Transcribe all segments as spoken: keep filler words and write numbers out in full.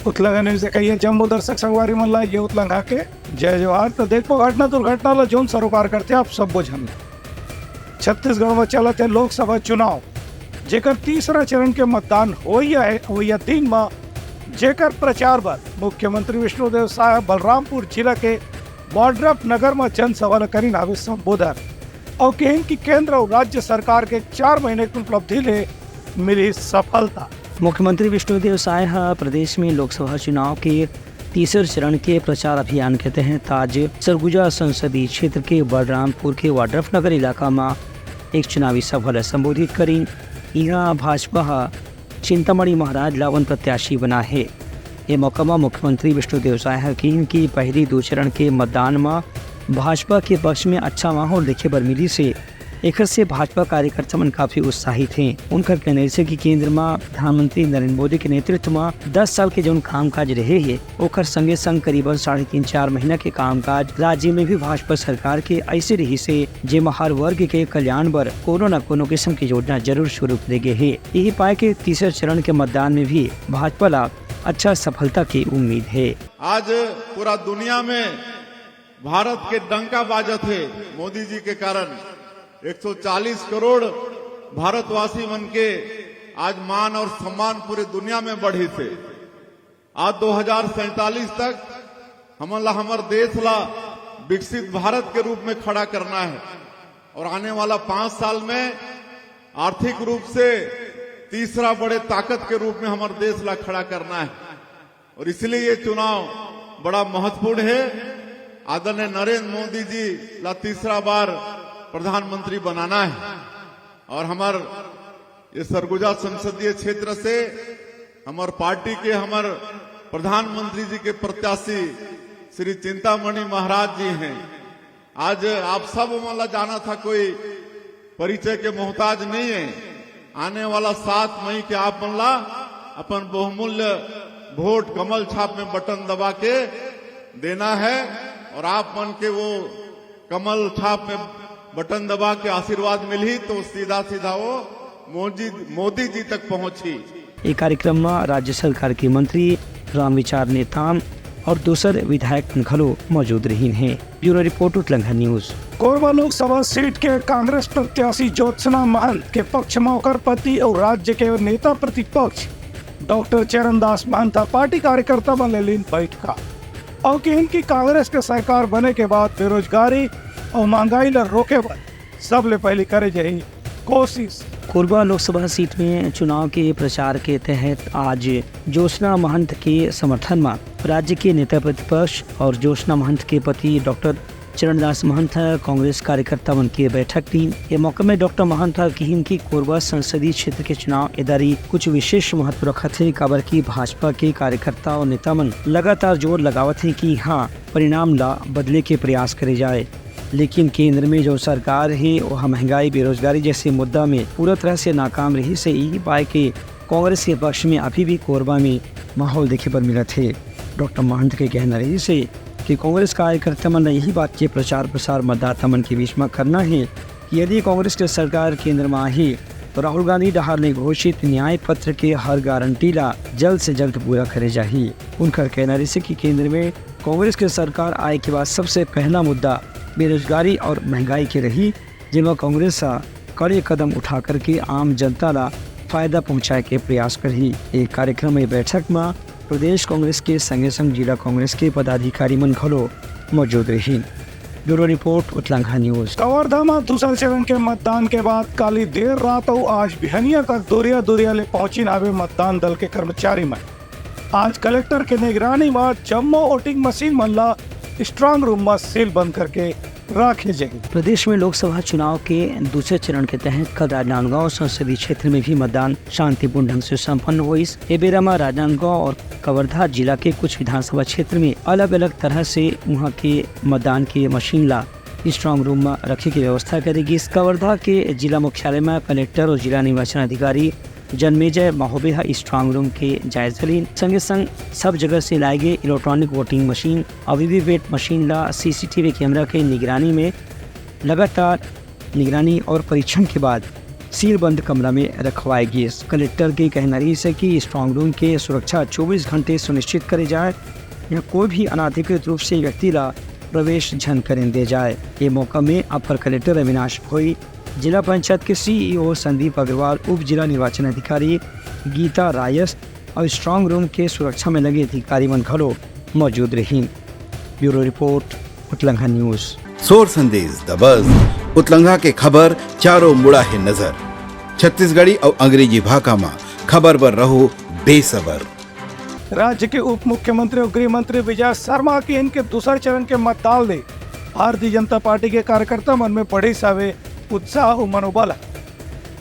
उतलंघा news देखइया जम्मो दर्शक संगवारी मन ला ये उतलंघा के जय जोहार। तो देखबो घटना दुर्घटना ला जोन सरोकार करथे आप सब्बो झन। छत्तीसगढ़ में चलत हे लोकसभा चुनाव, जेकर तीसरा चरण के मतदान होइया है, होइया दिन म जेकर प्रचार बर मुख्यमंत्री विष्णुदेव साय बलरामपुर जिला के वाड्रफ नगर म जनसभा ल करिन हावे संबोधन। अउ कहिन कि केंद्र अउ राज्य सरकार के चार महीने के उपलब्धि ले मिली सफलता। मुख्यमंत्री विष्णुदेव साय ह प्रदेश में लोकसभा चुनाव के तीसर चरण के प्रचार अभियान के तहत आज सरगुजा संसदीय क्षेत्र के बलरामपुर के वाड्रफ नगर इलाका म एक चुनावी सभा ल संबोधित करिन। इहां भाजपा ह चिंतामणि महाराज ला अपन प्रत्याशी बनाए हे। ए मौका म मुख्यमंत्री विष्णुदेव साय ह किहिन कि पहिली दू चरण के मतदान म भाजपा के पक्ष में अच्छा माहौल देखे बर मिलिस हे। एखर से भाजपा कार्यकर्ता मन काफी उत्साहित हे। उनकर कहना हे कि केंद्र म प्रधानमंत्री नरेंद्र मोदी के नेतृत्व म दस साल के जौन कामकाज रहे हे, ओकर संगे संग करीबन साढ़े तीन चार महीना के कामकाज राज्य में भी भाजपा सरकार के ऐसे रहिस हे, जेमा हर वर्ग के कल्याण बर कोनो न कोनो किस्म के योजना जरूर शुरू करे गे हे। यही पाए के तीसरे चरण के मतदान में भी भाजपा ला अच्छा सफलता की उम्मीद हे। आज पूरा दुनिया में भारत के डंका बाजत हे मोदी जी के कारण। एक सौ चालीस करोड़ भारतवासी मन के आज मान और सम्मान पूरे दुनिया में बढ़िस हे। आज दो हज़ार सैंतालीस तक हमन ला हमर देश ला विकसित भारत के रूप में खड़ा करना है और आने वाला पाँच साल में आर्थिक रूप से तीसरा बड़े ताकत के रूप में हमर देश ला खड़ा करना है। और इसलिए ये चुनाव बड़ा महत्वपूर्ण है। आदरणीय नरेंद्र मोदी जी ला तीसरा बार प्रधानमंत्री बनाना है और हमर ये सरगुजा संसदीय क्षेत्र से हमर पार्टी के हमर प्रधानमंत्री जी के प्रत्याशी श्री चिंतामणि महाराज जी हैं। आज आप सब मन ला जानत हा, कोई परिचय के मोहताज नहीं है। आने वाला सात मई के आप मन ला अपन बहुमूल्य वोट कमल छाप में बटन दबा के देना है और आप मन के वो कमल छाप में बटन दबा के आशीर्वाद मिलही तो सीधा सीधा वो मोदी मोदी जी तक पहुंची। ये कार्यक्रम में राज्य सरकार के मंत्री रामविचार नेताम और दूसर विधायक मन घलो मौजूद रहिन हे। ब्यूरो रिपोर्ट, उतलंघा न्यूज। कोरबा लोकसभा सीट के कांग्रेस प्रत्याशी ज्योत्सना महंत के पक्ष म ओकर पति अउ राज्य के नेता प्रतिपक्ष डॉक्टर चरणदास महंत ह पार्टी कार्यकर्ता मन ले लीन बैठका। अउ किहिन कि कांग्रेस के सरकार बने के बाद बेरोजगारी अउ महंगाई ल रोके बर सबले पहिली करे जाही कोशिश। कोरबा लोकसभा सीट में चुनाव के प्रचार के तहत आज ज्योत्सना महंत के समर्थन म राज्य के नेता प्रतिपक्ष और ज्योत्सना महंत के पति डॉक्टर चरणदास महंत ह कांग्रेस कार्यकर्ता मन के बैठक लीन। ये मौका में डॉक्टर महंत ह किहिन कि कोरबा संसदीय क्षेत्र के चुनाव ए दारी कुछ विशेष महत्व रखत हे, काबर कि भाजपा के कार्यकर्ता और नेता मन लगातार जोर लगावत हे कि हाँ, परिणाम ला बदले के प्रयास करे जाए। लेकिन केंद्र में जो सरकार हे, वह महंगाई, बेरोजगारी जैसे मुद्दा में पूरा तरह से नाकाम रहिस हे। यही पाए के कांग्रेस के पक्ष में अभी भी कोरबा में माहौल देखे बर मिलत हे। डॉक्टर महंत के कहना रहिस हे कि कांग्रेस कार्यकर्ता मन ल यही बात के प्रचार प्रसार मतदाता मन के बीच म करना हे कि यदि कांग्रेस के सरकार केंद्र म आही, तो राहुल गांधी डहार ले घोषित न्याय पत्र के हर गारंटी ला जल्द से जल्द पूरा करे जाही। उनकर कहना रहिस हे कि केंद्र में कांग्रेस के सरकार आए के बाद सबसे पहला मुद्दा बेरोजगारी और महंगाई के रही, जेमा कांग्रेस ह कड़े कदम उठा करके आम जनता ला फायदा पहुंचाए के प्रयास करही। एक कार्यक्रम में बैठक म प्रदेश कांग्रेस के संगे संग जिला कांग्रेस के पदाधिकारी मन घलो मौजूद रहिन। ब्यूरो रिपोर्ट, उतलंघा न्यूज। कवर्धा म दूसर चरण के मतदान के बाद काली देर रात अउ आज बिहनिया तक दुरिया दुरिया ले पहुंचिन हावे मतदान दल के कर्मचारी मन। आज कलेक्टर के निगरानी म जम्मो वोटिंग मशीन मन ला स्ट्रांग रूम म सील बंद करके राखे जाही। प्रदेश में लोकसभा चुनाव के दूसरे चरण के तहत कल राजनांदगांव संसदीय क्षेत्र में भी मतदान शांतिपूर्ण ढंग से संपन्न होइस। ए बेरा म राजनांदगांव और कवर्धा जिला के कुछ विधानसभा क्षेत्र में अलग-अलग तरह से उहां के मतदान के मशीन ला स्ट्रांग रूम म रखे के व्यवस्था करे गिस। कवर्धा के जिला मुख्यालय म कलेक्टर और जिला निर्वाचन अधिकारी जन्मेजय महोबे ह स्ट्रांग रूम के जायजा लीन। संगे संग सब जगह से लाए गए इलेक्ट्रॉनिक वोटिंग मशीन और वीवीपैट मशीन ला सीसीटीवी कैमरा के निगरानी में लगातार निगरानी और परीक्षण के बाद सीलबंद कमरा में रखवाए गिस। कलेक्टर के कहना रहिस हे कि स्ट्रांग रूम के सुरक्षा चौबीस घंटे सुनिश्चित करे जाए या कोई भी अनाधिकृत रूप से व्यक्ति ला प्रवेश झन करेन दे जाए। ये मौका में अपर कलेक्टर अविनाश भोई, जिला पंचायत के सीईओ संदीप अग्रवाल, उप जिला निर्वाचन अधिकारी गीता रायस और स्ट्रांग रूम के सुरक्षा में लगे अधिकारी मन घलो मौजूद रहिन। ब्यूरो रिपोर्ट, उतलंघा न्यूज। सोर संदेश दबस, उतलंघा के खबर चारों मुड़ा हे नजर। छत्तीसगढ़ी और अंग्रेजी भाखा मा खबर बर रहो बेसबर। राज्य के उप मुख्यमंत्री और गृह मंत्री विजय शर्मा के इनके दूसर चरण के मतदान ले भारतीय जनता पार्टी के कार्यकर्ता मन में बढ़िस हावे उत्साह अउ मनोबल।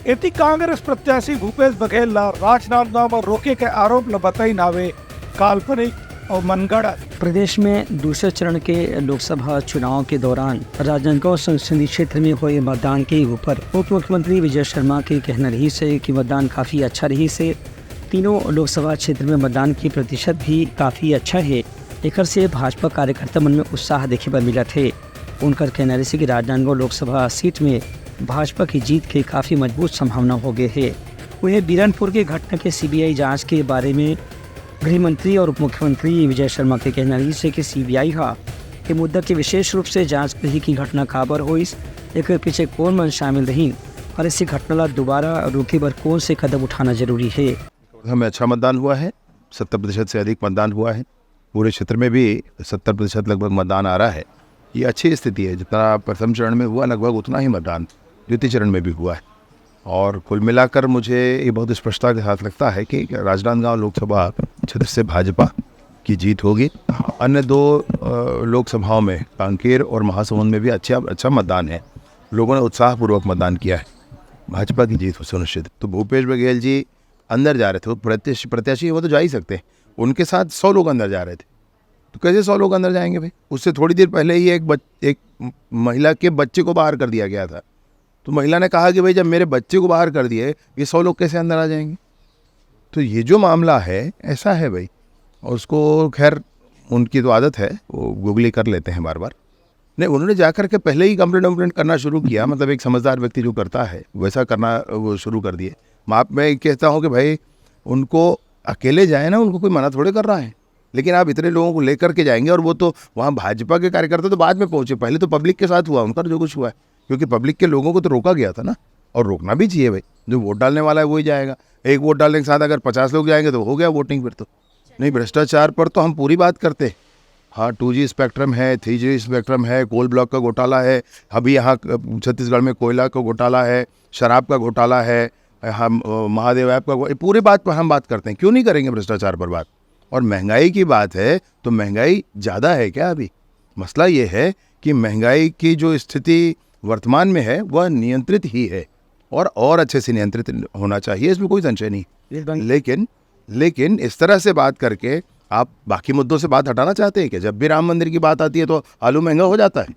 एती कांग्रेस प्रत्याशी भूपेश बघेल ला राजनांदगांव में रोके के आरोप ला बताइन हावे काल्पनिक और मनगढ़ंत। प्रदेश में दूसरे चरण के लोकसभा चुनाव के दौरान राजनांदगांव संसदीय क्षेत्र में हुए मतदान के ऊपर उप मुख्यमंत्री विजय शर्मा के कहना रहिस हे कि मतदान काफी अच्छा रहिस हे। तीनों लोकसभा क्षेत्र में मतदान के प्रतिशत भी काफी अच्छा हे। एकर से भाजपा कार्यकर्ता मन में उत्साह देखे बर मिलत हे। उनकर कहना रहिस हे कि राजनांदगांव लोकसभा सीट में भाजपा की जीत के काफी मजबूत संभावना हो गए हे। उन्हें बीरनपुर के घटना के सीबीआई जांच के बारे में गृह मंत्री और उप मुख्यमंत्री विजय शर्मा के कहना रहिस हे कि सीबीआई हा ये मुद्दा के विशेष रूप से जांच करही कि घटना काबर होइस, एकर पीछे कौन मन शामिल रहिन और ऐसी घटना ला दोबारा रोके बर कौन से कदम उठाना जरूरी हे। हमें अच्छा मतदान हुआ है, सत्तर प्रतिशत से अधिक मतदान हुआ है। पूरे क्षेत्र में भी सत्तर प्रतिशत लगभग मतदान आ रहा है। ये अच्छी स्थिति है, जितना प्रथम चरण में हुआ लगभग उतना ही मतदान द्वितीय चरण में भी हुआ है। और कुल मिलाकर मुझे ये बहुत स्पष्टता के साथ लगता है कि राजनांदगांव लोकसभा क्षेत्र से भाजपा की जीत होगी। अन्य दो, अ, लोकसभाओं में कांकेर और महासमुंद में भी अच्छा, अच्छा मतदान है। लोगों ने उत्साहपूर्वक मतदान किया है। भाजपा की जीत सुनिश्चित है। तो भूपेश बघेल जी अंदर जा रहे थे, वो प्रत्याशी, प्रत्याशी वो तो जा ही सकते हैं। उनके साथ सौ लोग अंदर जा रहे थे, तो कैसे सौ लोग अंदर जाएंगे भाई? उससे थोड़ी देर पहले ही एक बच-, एक महिला के बच्चे को बाहर कर दिया गया था। तो महिला ने कहा कि भाई, जब मेरे बच्चे को बाहर कर दिए, ये सौ लोग कैसे अंदर आ जाएंगे? तो ये जो मामला है, ऐसा है भाई। और उसको, खैर, उनकी तो आदत है, वो गुगली कर लेते हैं बार बार। नहीं, उन्होंने जाकर के पहले ही कंप्लेंट वम्प्लेंट करना शुरू किया। मतलब, एक समझदार व्यक्ति जो करता है, वैसा करना वो शुरू कर दिए। मैं, मैं कहता हूँ कि भाई, उनको अकेले जाए ना, उनको कोई मना थोड़े कर रहा है, लेकिन आप इतने लोगों को लेकर के जाएंगे, और वो तो वहाँ भाजपा के कार्यकर्ता तो बाद में पहुँचे, पहले तो पब्लिक के साथ हुआ उनका जो कुछ हुआ है, क्योंकि पब्लिक के लोगों को तो रोका गया था ना, और रोकना भी चाहिए भाई। जो वोट डालने वाला है, वही जाएगा। एक वोट डालने के साथ अगर पचास लोग जाएंगे, तो हो गया वोटिंग फिर तो। नहीं, भ्रष्टाचार पर तो हम पूरी बात करते हैं। हाँ, टू जी स्पेक्ट्रम है, थ्री जी स्पेक्ट्रम है, कोल ब्लॉक का घोटाला है, अभी यहाँ, अ, छत्तीसगढ़ में कोयला का घोटाला है, शराब का घोटाला है, हम, अ, महादेव ऐप का घो-, पूरी बात पर हम बात करते हैं। क्यों नहीं करेंगे भ्रष्टाचार पर बात? और महंगाई की बात है, तो महंगाई ज़्यादा है क्या अभी? मसला ये है कि महंगाई की जो स्थिति वर्तमान में है, वह नियंत्रित ही है, और, और अच्छे से नियंत्रित होना चाहिए, इसमें कोई संशय नहीं। लेकिन, लेकिन इस तरह से बात करके आप बाकी मुद्दों से बात हटाना चाहते हैं क्या? जब भी राम मंदिर की बात आती है, तो आलू महंगा हो जाता है,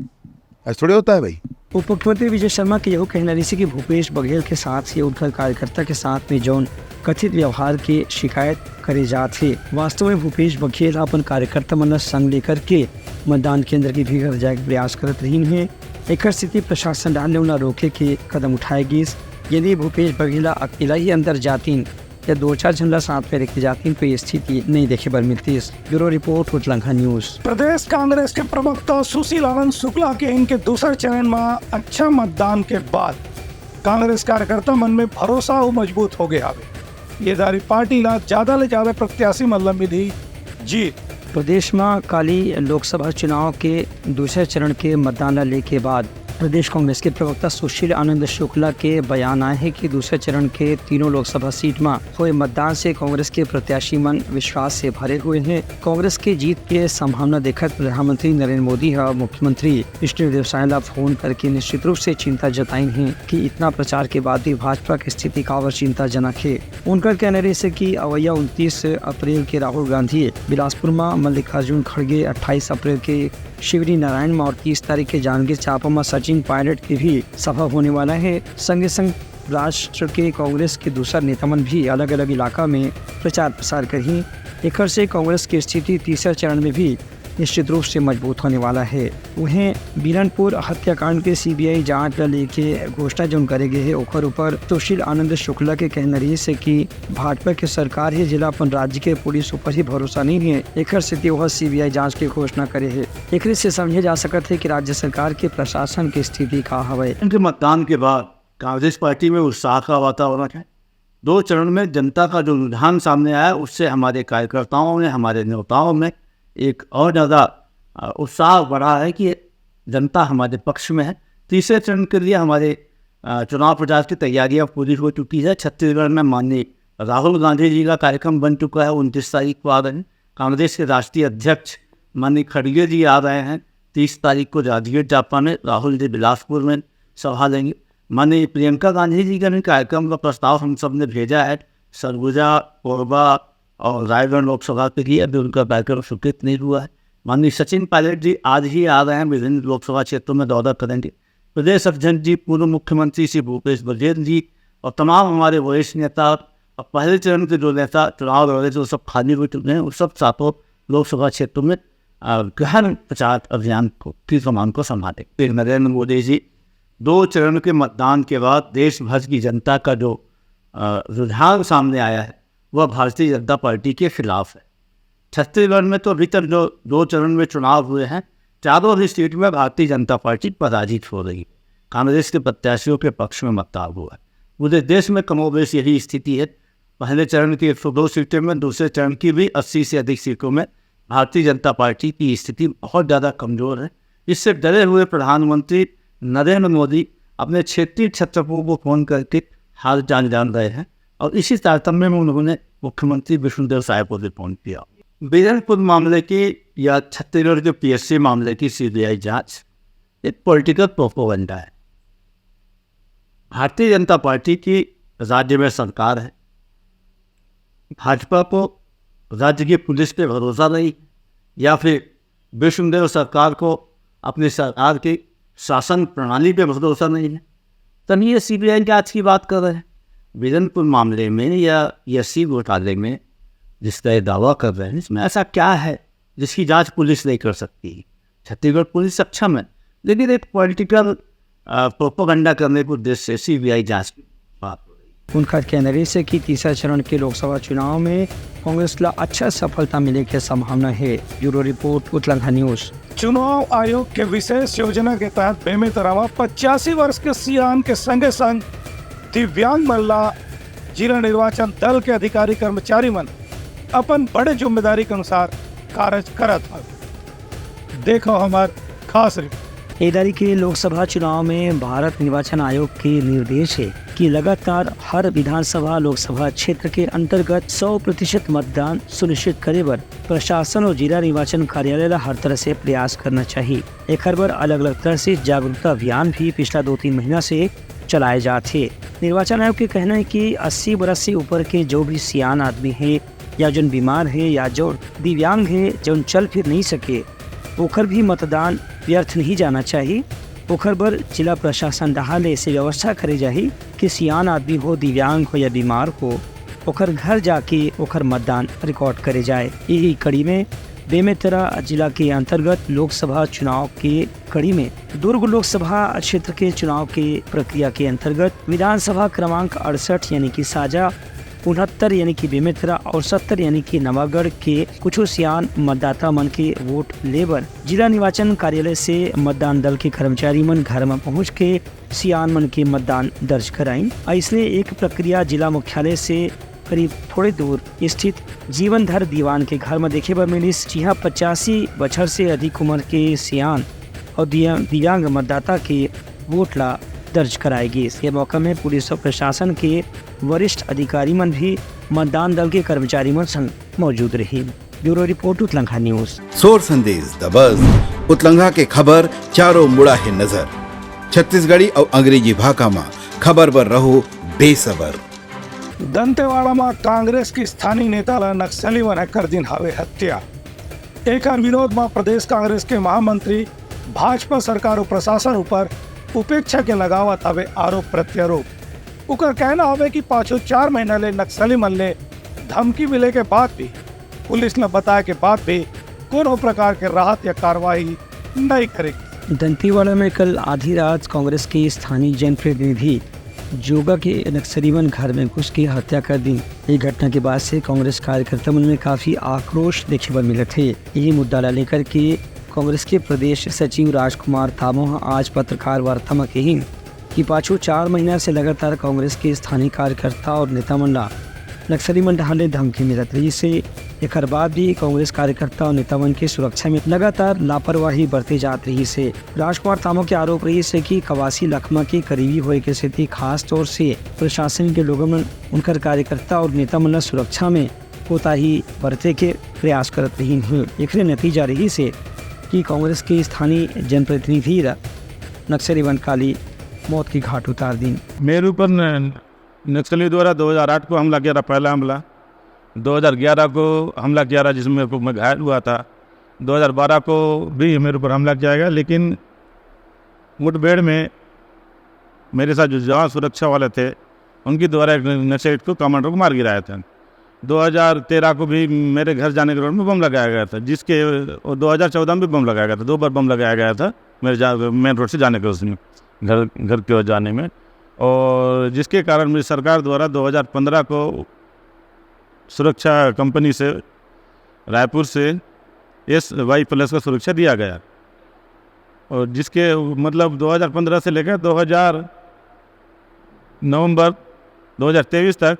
ऐसा थोड़ी होता है भाई। उप मुख्यमंत्री विजय शर्मा के यहू कहना रहिस हे कि भूपेश बघेल के साथ या उनकर कार्यकर्ता के साथ में जौन कथित व्यवहार के शिकायत करे जात हे, वास्तव में भूपेश बघेल ह अपन कार्यकर्ता मन ल संग लेकर के मतदान केंद्र के भीतर जाए के प्रयास करत रहिन हे। एकर सेती प्रशासन डहार ले उनला रोके के कदम उठाए गिस। यदि भूपेश बघेल ह अकेला ही अंदर जातिन या दो चार झन ला साथ में लेके जातिन, तो ये स्थिति नहीं देखे बर मिलतीस। ब्यूरो रिपोर्ट, उतलंघा न्यूज। प्रदेश कांग्रेस के प्रवक्ता सुशील आनंद शुक्ला के इनके दूसर चरण में अच्छा मतदान के बाद कांग्रेस कार्यकर्ता मन में भरोसा अउ मजबूत हो गया हवे। ये दारी पार्टी ला ज्यादा ले ज्यादा प्रत्याशी मन ला मिली जीत। प्रदेश में काली लोकसभा चुनाव के दूसरे चरण के मतदान ला लेके बाद प्रदेश कांग्रेस के प्रवक्ता सुशील आनंद शुक्ला के बयान आए हे कि दूसरे चरण के तीनों लोकसभा सीट म होए मतदान से कांग्रेस के प्रत्याशी मन विश्वास से भरे हुए हे। कांग्रेस के जीत के संभावना देखत प्रधानमंत्री नरेंद्र मोदी ह मुख्यमंत्री विष्णुदेव साय ला फोन करके निश्चित रूप से चिंता जताइन हे कि इतना प्रचार के बाद भी भाजपा के स्थिति काबर चिंताजनक हे। उनकर कहना रहिस हे कि अवइया उनतीस अप्रैल के राहुल गांधी बिलासपुर म, मल्लिकार्जुन खड़गे अट्ठाईस अप्रैल के शिवरी नारायण म और तीस तारीख के जांजगीर चांपा म सचिन पायलट के भी सभा होने वाला हे। संगे संग राष्ट्र के कांग्रेस के दूसर नेता मन भी अलग-अलग इलाका में प्रचार प्रसार करही। एकर से कांग्रेस के स्थिति तीसरा चरण में भी निश्चित रूप से मजबूत होने वाला है। उहें, बिरनपुर हत्याकांड के सीबीआई जांच ला लेके घोषणा जोन करे गए हे, ओखर ऊपर सुशील आनंद शुक्ला के कहना रहिस हे कि भाजपा के सरकार हे, जेला अपन राज्य के पुलिस ऊपर ही भरोसा नहीं है, एखर सेती वह सीबीआई जांच के घोषणा करे हे। एकरे से समझे जा सकत है कि राज्य सरकार के प्रशासन के स्थिति का हवय। के मतदान के बाद कांग्रेस पार्टी में उत्साह का वातावरण है। दो चरण में जनता का जो रुझान सामने आया, उससे हमारे कार्यकर्ताओं में, हमारे नेताओं में एक और ज़्यादा, अ, उत्साह बढ़ा है कि जनता हमारे पक्ष में है। तीसरे चरण के लिए हमारे, अ, चुनाव प्रचार की तैयारियां पूरी हो चुकी है। छत्तीसगढ़ में माननीय राहुल गांधी जी का कार्यक्रम बन चुका है, उनतीस तारीख को आ रहे हैं। कांग्रेस के राष्ट्रीय अध्यक्ष माननीय खड़गे जी आ रहे हैं तीस तारीख को जांजगीर चांपा में, राहुल जी बिलासपुर में सभा लेंगे। माननीय प्रियंका गांधी जी का भी कार्यक्रम का प्रस्ताव हम सब ने भेजा है सरगुजा, कोरबा और रायगढ़ लोकसभा के लिए। अभी उनका कार्यक्रम स्वीकृत नहीं हुआ है। माननीय सचिन पायलट जी आज ही आ रहे हैं, विभिन्न लोकसभा क्षेत्रों में दौरा करेंगे। प्रदेश अध्यक्ष जी, पूर्व मुख्यमंत्री श्री भूपेश बघेल जी और तमाम हमारे वरिष्ठ नेता और पहले चरण के जो नेता चुनाव लड़ रहे थे, वो सब खाली हो चुके हैं। वो सब सातों लोकसभा क्षेत्रों में, अ, गहन प्रचार अभियान को, की कमान को संभालेंगे। फिर नरेंद्र मोदी जी दो चरण के मतदान के बाद देश भर की जनता का जो, अ, रुझान सामने आया है, वह भारतीय जनता पार्टी के खिलाफ है। छत्तीसगढ़ में तो अभी तक जो दो चरण में चुनाव हुए हैं, चारों ही सीट में भारतीय जनता पार्टी पराजित हो रही है। कांग्रेस के प्रत्याशियों के पक्ष में मतदान हुआ है। पूरे देश में कमोबेश यही स्थिति है। पहले चरण की एक सौ दो सीटों में, दूसरे चरण की भी अस्सी से अधिक सीटों में भारतीय जनता पार्टी की स्थिति बहुत ज़्यादा कमज़ोर है। इससे डरे हुए प्रधानमंत्री नरेंद्र मोदी अपने क्षेत्रीय छत्रपों को फोन करके हाल चाल जान रहे हैं और इसी तारतम्य में उन्होंने मुख्यमंत्री विष्णुदेव साय को भी फोन किया। बिरनपुर मामले की या छत्तीसगढ़ के पीएससी मामले की सीबीआई जांच एक पॉलिटिकल प्रोपोगंडा है। भारतीय जनता पार्टी की राज्य में सरकार है, भाजपा को राज्य की पुलिस पे भरोसा नहीं या फिर विष्णुदेव सरकार को अपनी सरकार की शासन प्रणाली पे भरोसा नहीं है, तभी ये सीबीआई जांच की बात कर रहे हैं। बिरनपुर मामले में या एससी घोटाले में जिसका ये दावा कर रहे हैं, इसमें ऐसा क्या है जिसकी जांच पुलिस नहीं कर सकती? छत्तीसगढ़ पुलिस सक्षम है, लेकिन एक पॉलिटिकल प्रोपोगंडा करने के उद्देश्य से सीबीआई जांच की बात हो रही है। उनका कहना रहिस हे कि तीसरा चरण के लोकसभा चुनाव में कांग्रेस ला अच्छा सफलता मिले के संभावना है। ब्यूरो रिपोर्ट, उतलंघा न्यूज। चुनाव आयोग के विशेष योजना के तहत बेमेतरा म पचासी वर्ष के सियान के संगे संग दिव्यांग मन ला जिला निर्वाचन दल के अधिकारी कर्मचारी मन अपन बड़े जिम्मेदारी के अनुसार कारज करत हवे। देखो हमार खास रिपोर्ट। ए दारी के लोकसभा चुनाव में भारत निर्वाचन आयोग के निर्देश हे कि लगातार हर विधानसभा लोकसभा क्षेत्र के अंतर्गत सौ प्रतिशत मतदान सुनिश्चित करे बर प्रशासन और जिला निर्वाचन कार्यालय ला हर तरह से प्रयास करना चाहिए। एखर बर अलग-अलग तरह से जागरूकता अभियान भी पिछला दो तीन महीना से चलाए जात हे। निर्वाचन आयोग के कहना है कि अस्सी बरस से ऊपर के जो भी सियान आदमी हे या जोन बीमार हे या जो दिव्यांग हे, जोन चल फिर नहीं सके, ओखर भी मतदान व्यर्थ नहीं जाना चाहिए। ओखर बर जिला प्रशासन डहार ले ऐसे व्यवस्था करे जाही कि सियान आदमी हो, दिव्यांग हो या बीमार हो, ओखर घर जाके ओखर मतदान रिकॉर्ड करे जाए। यही कड़ी में बेमेतरा जिला के अंतर्गत लोकसभा चुनाव के कड़ी में दुर्ग लोकसभा क्षेत्र के चुनाव के प्रक्रिया के अंतर्गत विधानसभा क्रमांक अड़सठ यानी कि साजा, उनहत्तर यानी कि बेमेतरा और सत्तर यानी कि नवागढ़ के कुछ सियान मतदाता मन के वोट ले बर जिला निर्वाचन कार्यालय से मतदान दल के कर्मचारी मन घर म पहुंच के सियान मन के मतदान दर्ज कराइन। अइसने एक प्रक्रिया जिला मुख्यालय से करीब थोड़े दूर स्थित जीवन धर दीवान के घर म देखे बर मिलिस, जिहां पचासी बछर से अधिक उम्र के सियान और दिया-, दिव्यांग मतदाता के वोट ला दर्ज कराए गिस। ये मौका में पुलिस और प्रशासन के वरिष्ठ अधिकारी मन भी मतदान दल के कर्मचारी मन संग मौजूद रही। ब्यूरो रिपोर्ट, उतलंघा न्यूज। सोर संदेश द बज, उतलंघा के खबर चारों मुड़ा हे नजर। छत्तीसगढ़ी अउ अंग्रेजी भाखा म खबर बर रहो बेसबर। दंतेवाड़ा म कांग्रेस के स्थानीय नेता ला नक्सली मन ह कर दिन हावे हत्या। एकर विरोध म प्रदेश कांग्रेस के महामंत्री भाजपा सरकार अउ प्रशासन ऊपर उपेक्षा के लगावत हवे आरोप प्रत्यारोप। उकर कहना हवे कि पाछू चार महीना ले नक्सली मन ले धमकी मिले के बाद भी, पुलिस ल बताए के बाद भी कोनो प्रकार के राहत या कार्रवाई नहीं करेगी। दंतेवाड़ा में कल आधी रात कांग्रेस के स्थानीय जनप्रतिनिधि जोगा के नक्सली मन घर में घुस के हत्या कर दीन। ये घटना के बाद से कांग्रेस कार्यकर्ता मन में काफी आक्रोश देखे बर मिलत हे। यही मुद्दा ला लेकर के कांग्रेस के प्रदेश सचिव राजकुमार तामो ह आज पत्रकार वार्ता म कहिन कि पाछू चार महीना से लगातार कांग्रेस के स्थानीय कार्यकर्ता और नेता मन ला नक्सली मन डहार ले धमकी मिलत रहिस हे। एकर बाद भी कांग्रेस कार्यकर्ता और नेता मन के सुरक्षा में लगातार लापरवाही बरते जात रहिस हे। राजकुमार तामो के आरोप रहिस हे कि कवासी लखमा के करीबी होए के सेती खास तौर से प्रशासन के लोगन मन उनकर कार्यकर्ता और नेता मन ला सुरक्षा में कोताही बरते के प्रयास करत रहिन हे। एकरे नतीजा रहिस हे कि कांग्रेस के स्थानीय जनप्रतिनिधि ला नक्सली मन काली मौत के घाट उतार दीन। मेरे ऊपर न-, नक्सली द्वारा दो हज़ार आठ को हमला किया था, पहला हमला। दो हज़ार ग्यारह को हमला किया था, जिसमें मेरे को, मैं घायल हुआ था। दो हज़ार बारह को भी मेरे ऊपर हमला किया गया, लेकिन मुठभेड़ में मेरे साथ जो जवान सुरक्षा वाले थे, उनके द्वारा एक नक्सलाइट को, कमांडर को मार गिराया था। दो हज़ार तेरह को भी मेरे घर जाने के रोड में बम लगाया गया था, जिसके, और दो हज़ार चौदह में भी बम लगाया गया था, दो बार बम लगाया गया था मेरे जा-, मेन रोड से जाने के, उसमें घर, घर की ओर जाने में। और जिसके कारण मेरी सरकार द्वारा दो हज़ार पन्द्रह को सुरक्षा कंपनी से, रायपुर से एस वाई प्लस का सुरक्षा दिया गया, और जिसके, मतलब, दो हज़ार पन्द्रह से लेकर दो हज़ार नवंबर दो हज़ार तेईस तक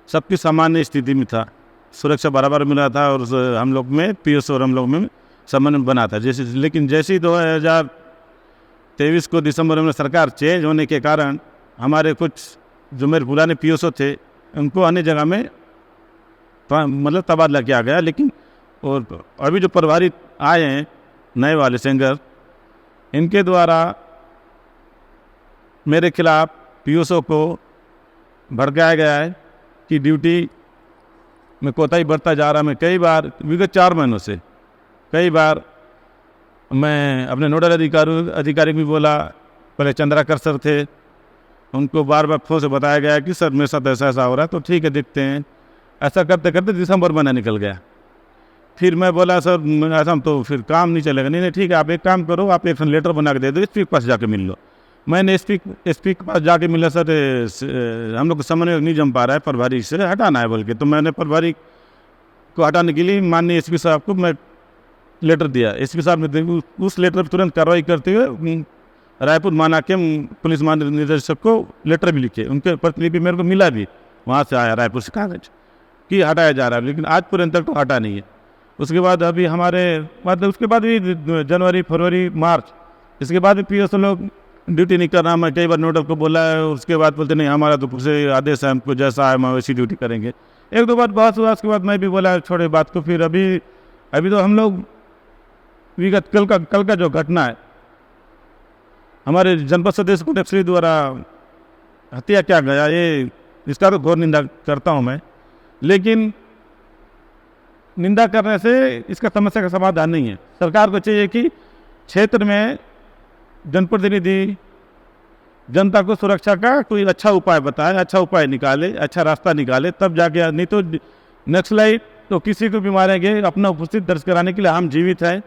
सब कुछ सामान्य स्थिति में था, सुरक्षा बराबर मिला था, और स-, हम लोग में, पीओस और हम लोग में समन्वय बना था। जैसे, लेकिन जैसे ही दो हज़ार तेईस को दिसंबर में सरकार चेंज होने के कारण हमारे कुछ जो मेरे पुराने पीओसओ थे, उनको अन्य जगह में ट्रा-, मतलब, तबादला किया गया। लेकिन और अभी जो प्रभारी आए हैं नए वाले सिंगर, इनके द्वारा मेरे खिलाफ पीओसओ को भड़काया गया है कि ड्यूटी में कोताही बढ़ता जा रहा है। मैं कई बार विगत चार महीनों से कई बार मैं अपने नोडल अधिकारों, अधिकारी को भी बोला, पहले चंद्राकर सर थे, उनको बार बार फ़ोन से बताया गया कि सर, मेरे साथ ऐसा ऐसा हो रहा है, तो ठीक है, देखते हैं। ऐसा करते करते दिसंबर महीना निकल गया। फिर मैं बोला, सर, ऐसा तो फिर काम नहीं चलेगा। नहीं नहीं, ठीक है, आप एक काम करो, आप एक लेटर बना के दे दो, एसपी के पास जाके मिल लो। मैंने एसपी, एसपी के पास जाके मिला, सर, ए, स-, ए, हम लोग का समन्वय नहीं जम पा रहा है, प्रभारी से हटाना है बोल के। तो मैंने प्रभारी को हटाने के लिए माननीय एसपी साहब को मैं लेटर दिया। एसपी साहब ने दे-, उस, उस लेटर पर तुरंत कार्रवाई करते हुए, उम, रायपुर माना के, उम, पुलिस महानिदेशक को लेटर भी लिखे, उनके प्रतिलिपि मेरे को मिला भी, वहाँ से आया रायपुर से कागज कि हटाया जा रहा है, लेकिन आज पर्यंत तक तो हटा नहीं है। उसके बाद अभी हमारे, मतलब, उसके बाद भी जनवरी, फरवरी, मार्च, इसके बाद भी पीओसओ लोग ड्यूटी नहीं कर रहा। मैं कई बार नोडल को बोला है, उसके बाद बोलते, "नहीं, हमारा तो खुद से आदेश है, हमको जैसा है, हम वैसी ड्यूटी करेंगे।" एक दो बार बहस हुआ, उसके बाद मैं भी बोला, "छोड़े बात को।" फिर अभी, अभी तो हम लोग विगत कल का, कल का जो घटना है, हमारे जनपद सदस्य को नक्सली द्वारा हत्या किया गया, ये, इसका तो घोर निंदा करता हूँ मैं। लेकिन निंदा करने से इसका समस्या का समाधान नहीं है। सरकार को चाहिए कि क्षेत्र में जनप्रतिनिधि जनता को सुरक्षा का कोई अच्छा उपाय बताए, अच्छा उपाय निकाले, अच्छा रास्ता निकाले, तब जाके, नहीं तो नक्सलाइट तो किसी को भी मारेंगे। अपना उपस्थित दर्ज कराने के लिए हम जीवित हैं।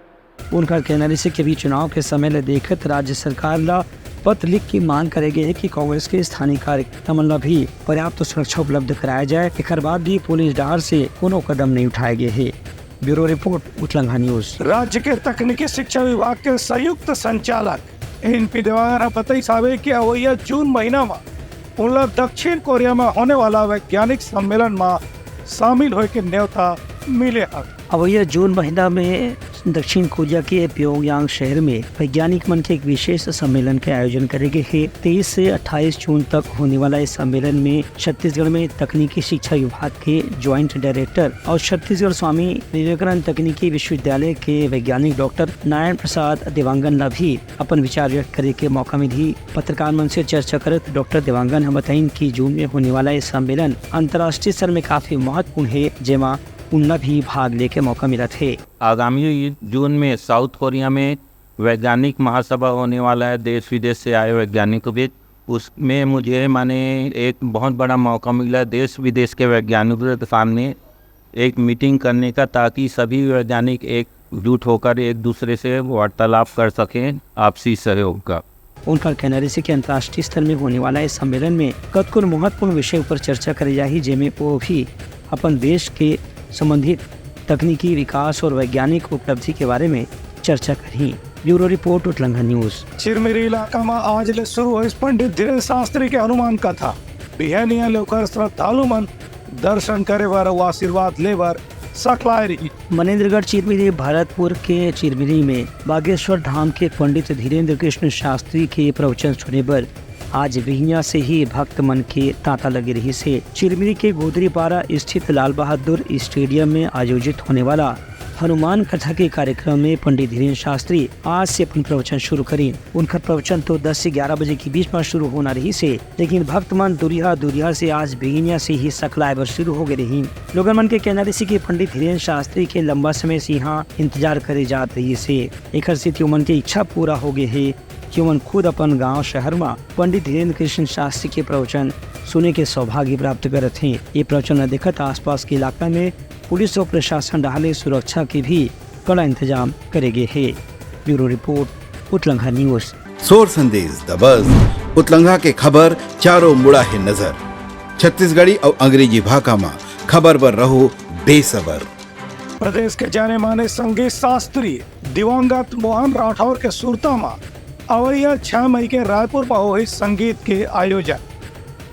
उनका कहना रहिस कि अभी चुनाव के समय ले देखत राज्य सरकार ला पत्र लिख के मांग करे गए हे कि कांग्रेस के स्थानीय कार्यकर्ता मन ला भी पर्याप्त सुरक्षा उपलब्ध कराया जाए। एकर बाद भी पुलिस डहार से कोनो कदम नहीं उठाए गए हे। ब्यूरो रिपोर्ट, उतलंघा न्यूज। राज्य के तकनीकी शिक्षा विभाग के संयुक्त संचालक एन पी देवांगन ह बतईस हावे कि अवइया जून महीना म उनला दक्षिण कोरिया म होने वाला वैज्ञानिक सम्मेलन म शामिल होए के न्योता मिले हवे। अवइया जून महीना में दक्षिण कोरिया के प्योंगयांग शहर में वैज्ञानिक मन के एक विशेष सम्मेलन के आयोजन करे गे हे। तेईस से अट्ठाईस जून तक होने वाला इस सम्मेलन में छत्तीसगढ़ में तकनीकी शिक्षा विभाग के ज्वाइंट डायरेक्टर और छत्तीसगढ़ स्वामी विवेकानंद तकनीकी विश्वविद्यालय के वैज्ञानिक डॉक्टर नारायण प्रसाद देवांगन ला भी अपन विचार व्यक्त करे के मौका मिलही। पत्रकार मन से चर्चा करत डॉक्टर देवांगन ह बताइन कि जून में होने वाला ये सम्मेलन अंतर्राष्ट्रीय स्तर में काफी महत्वपूर्ण हे, जेमा उनला भी भाग लेके मौका मिलत हे। आगामी जून में साउथ कोरिया में वैज्ञानिक महासभा होने वाला है, देश विदेश से आए वैज्ञानिकों के। उसमें मुझे, माने, एक बहुत बड़ा मौका मिला देश विदेश के वैज्ञानिकों के सामने एक मीटिंग करने का, ताकि सभी वैज्ञानिक एक जुट होकर एक दूसरे से वार्तालाप कर सकें आपसी सहयोग का। उनकर कहना रहिस कि अंतर्राष्ट्रीय स्तर में होने वाला इस सम्मेलन में कतकोन महत्वपूर्ण विषय ऊपर चर्चा करे जाही, जेमे वो भी अपन देश के संबंधित तकनीकी विकास और वैज्ञानिक उपलब्धि के बारे में चर्चा करही। ब्यूरो रिपोर्ट, उतलंघा न्यूज। चिरमिरी इलाका में आज ले शुरू होइस पंडित धीरेन्द्र शास्त्री के हनुमान कथा। बिहनिया ले ओकर श्रद्धालु मन दर्शन करे बर अउ आशीर्वाद ले बर सकलाय रही। मनेन्द्रगढ़ चिरमिरी भरतपुर के चिरमिरी में बागेश्वर धाम के पंडित धीरेन्द्र कृष्ण शास्त्री के प्रवचन सुने बर आज बिहनिया से ही भक्त मन के तांता लगे रहिस हे। चिरमिरी के गोदरीपारा स्थित लाल बहादुर स्टेडियम में आयोजित होने वाला हनुमान कथा के कार्यक्रम में पंडित धीरेन्द्र शास्त्री आज से अपन प्रवचन शुरू करिन। उनकर प्रवचन तो दस से ग्यारह बजे के बीच में शुरू होना रहिस हे, लेकिन भक्त मन दुरिहा दुरिहा से आज बिहनिया से ही सकलाय बर शुरू हो गए रहिन। लोगन मन के कहना रहिस कि पंडित धीरेन्द्र शास्त्री के लंबा समय से यहाँ इंतजार करे जात रहिस हे, एकर सेती ओमन के इच्छा पूरा हो गए हे कि ओमन खुद अपन गांव शहर म पंडित धीरेन्द्र कृष्ण शास्त्री के प्रवचन सुने के सौभाग्य प्राप्त करत हें। ये प्रवचन ल देखत आसपास के इलाका में पुलिस और प्रशासन डहार ले सुरक्षा के भी कड़ा इंतजाम करे गे हे। ब्यूरो रिपोर्ट, उतलंघा न्यूज। सोर संदेश दबस, उतलंघा के खबर चारों मुड़ा हे नजर। छत्तीसगढ़ी अउ अंग्रेजी भाखा म खबर बर रहो बेसबर। प्रदेश के जाने माने संगीत शास्त्री दिवंगत मोहन राठौर के सुरता म अवइया छह मई के रायपुर म होही संगीत के आयोजन।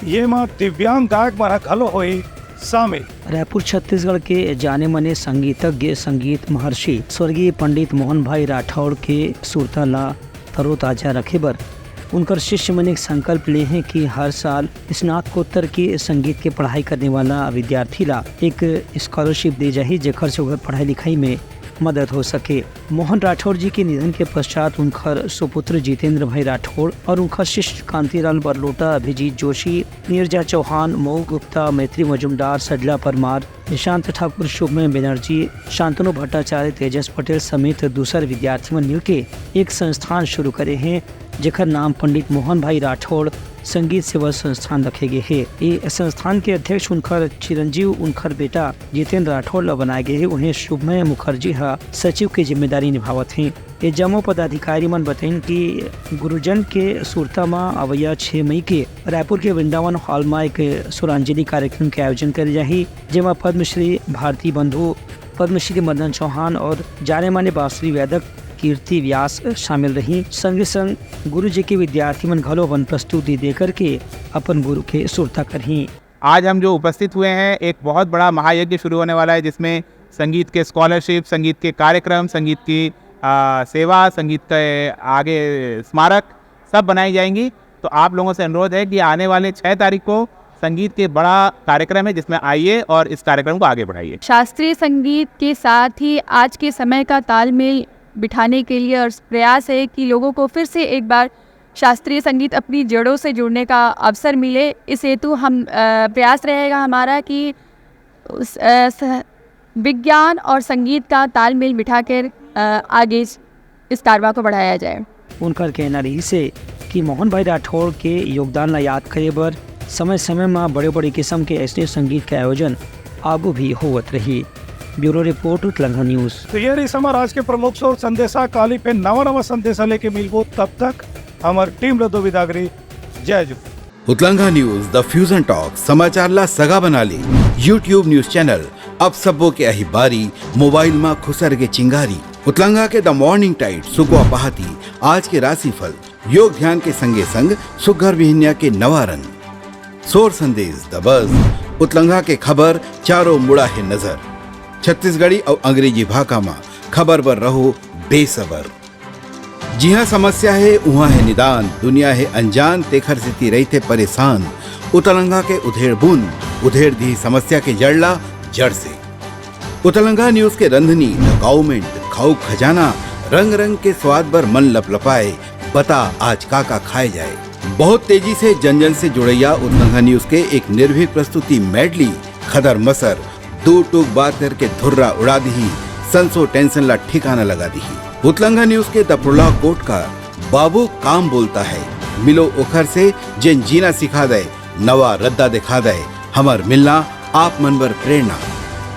ये म दिव्यांग गायक मन ह घलो होही शामिल। रायपुर, छत्तीसगढ़ के जाने माने संगीतज्ञ, संगीत महर्षि स्वर्गीय पंडित मोहन भाई राठौड़ के सुरता ला तरोताजा रखे बर उनकर शिष्य मन एक संकल्प ले हें कि हर साल स्नातकोत्तर के संगीत के पढ़ाई करने वाला विद्यार्थी ला एक स्कॉलरशिप दे जाही, जेकर से ओकर पढ़ाई लिखाई में मदद हो सके। मोहन राठौड़ जी के निधन के पश्चात उनकर सुपुत्र जितेंद्र भाई राठौड़ और उनकर शिष्य कांतिलाल बरलोटा, अभिजीत जोशी, नीरजा चौहान, मऊ गुप्ता, मैत्री मजुमदार, सडला परमार, निशांत ठाकुर, शुभमय बनर्जी, शांतनु भट्टाचार्य, तेजस पटेल समेत दूसर विद्यार्थी मन मिलके एक संस्थान शुरू करे हें, जेकर नाम पंडित मोहन भाई राठौड़ संगीत सेवा संस्थान रखे गे हे। ये संस्थान के अध्यक्ष उनकर चिरंजीव, उनकर बेटा जितेंद्र राठौड़ ल बनाए गे हे। उहें, शुभमय मुखर्जी ह सचिव के जिम्मेदारी निभावत हें। ये जम्मो पदाधिकारी मन बतइन कि गुरुजन के सुरता म अवइया छह मई के रायपुर के वृंदावन हॉल म एक स्वरांजलि कार्यक्रम के आयोजन करे जाही, जेमा पद्मश्री भारती बंधु, पद्मश्री मदन चौहान और जाने माने बांसुरी वादक कीर्ति व्यास शामिल रही। संगे संग गुरु जी के विद्यार्थी मन घलो अपन प्रस्तुति दे करके अपन गुरु के सुरता करही। आज हम जो उपस्थित हुए हैं, एक बहुत बड़ा महायज्ञ शुरू होने वाला है, जिसमें संगीत के स्कॉलरशिप, संगीत के कार्यक्रम, संगीत की, आ, सेवा, संगीत के आगे स्मारक, सब बनाई जाएंगी। तो आप लोगों से अनुरोध है कि आने वाले छह तारीख को संगीत के बड़ा कार्यक्रम है, जिसमें आइए और इस कार्यक्रम को आगे बढ़ाइए। शास्त्रीय संगीत के साथ ही आज के समय का तालमेल बिठाने के लिए और प्रयास है कि लोगों को फिर से एक बार शास्त्रीय संगीत अपनी जड़ों से जुड़ने का अवसर मिले। इस हेतु हम, अ, प्रयास रहेगा हमारा कि उस, अ, स-, विज्ञान और संगीत का तालमेल बिठाकर, अ, आगे इस, इस कारवां को बढ़ाया जाए। उनकर कहना रहिस हे कि मोहन भाई राठौड़ के योगदान ला याद करे बर समय-समय म बड़े-बड़े किसम के अइसने संगीत के आयोजन आगू भी होवत रही। ब्यूरो रिपोर्ट, उतलंघा न्यूज। तो ये रहिस हमर आज के प्रमुख सोर संदेशा। काली फिर नवा नवा संदेशा लेके मिलबो, तब तक हमर टीम ल दो विदागरी। जय जोहार। उतलंघा न्यूज, द फ्यूजन टॉक, समाचार ला सगा बना ले। YouTube न्यूज चैनल, अब सबो के अही बारी, मोबाइल मा खुसर के चिंगारी। उतलंघा के द मॉर्निंग टाइड, सुकवा पहाती, आज के राशिफल, योग ध्यान के संगे संग सुग्घर बिहनिया के नवा रंग। सोर संदेश, द बज, उतलंघा के खबर, चारों मुड़ा हे नजर। छत्तीसगढ़ी अउ अंग्रेजी भाखा मा खबर बर रहो बेसबर। जिहाँ समस्या हे, उहाँ हे निदान, दुनिया हे अनजान, तेखर सेती रहिथे परेशान। उतलंघा के उधेड़ बुन, उधेड़ दिही समस्या के जड़ ला जड़ से। उतलंघा न्यूज के रंधनी, द गाउमेंट, खाऊ खजाना, रंग रंग के स्वाद बर मन लपलपाए, बता आज का का खाए जाए। बहुत तेजी से जन जन से जुड़ैया उतलंघा न्यूज के एक निर्भीक प्रस्तुति मेडली, खदर मसर, दू टूक बात करके धुर्रा उड़ा दिही, संसो टेंशन ला ठिकाना लगा दिही। उतलंघा न्यूज के दफरुला कोट का बाबू काम बोलता है, मिलो ओखर से जेन जीना सिखा दे, नवा रद्दा दिखा दे, हमर मिलना आप मन बर प्रेरणा।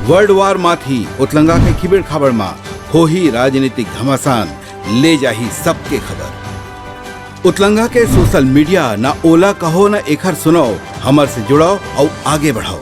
वर्ल्ड वार माथी उतलंघा के खिबेड़ खाबड़ मा होही राजनीतिक घमासान, ले जाही सबके खबर। उतलंगा के सोशल मीडिया, ना ओला कहो ना एखर सुनाओ, हमर से जुड़ाओ अउ आगे बढ़ाओ।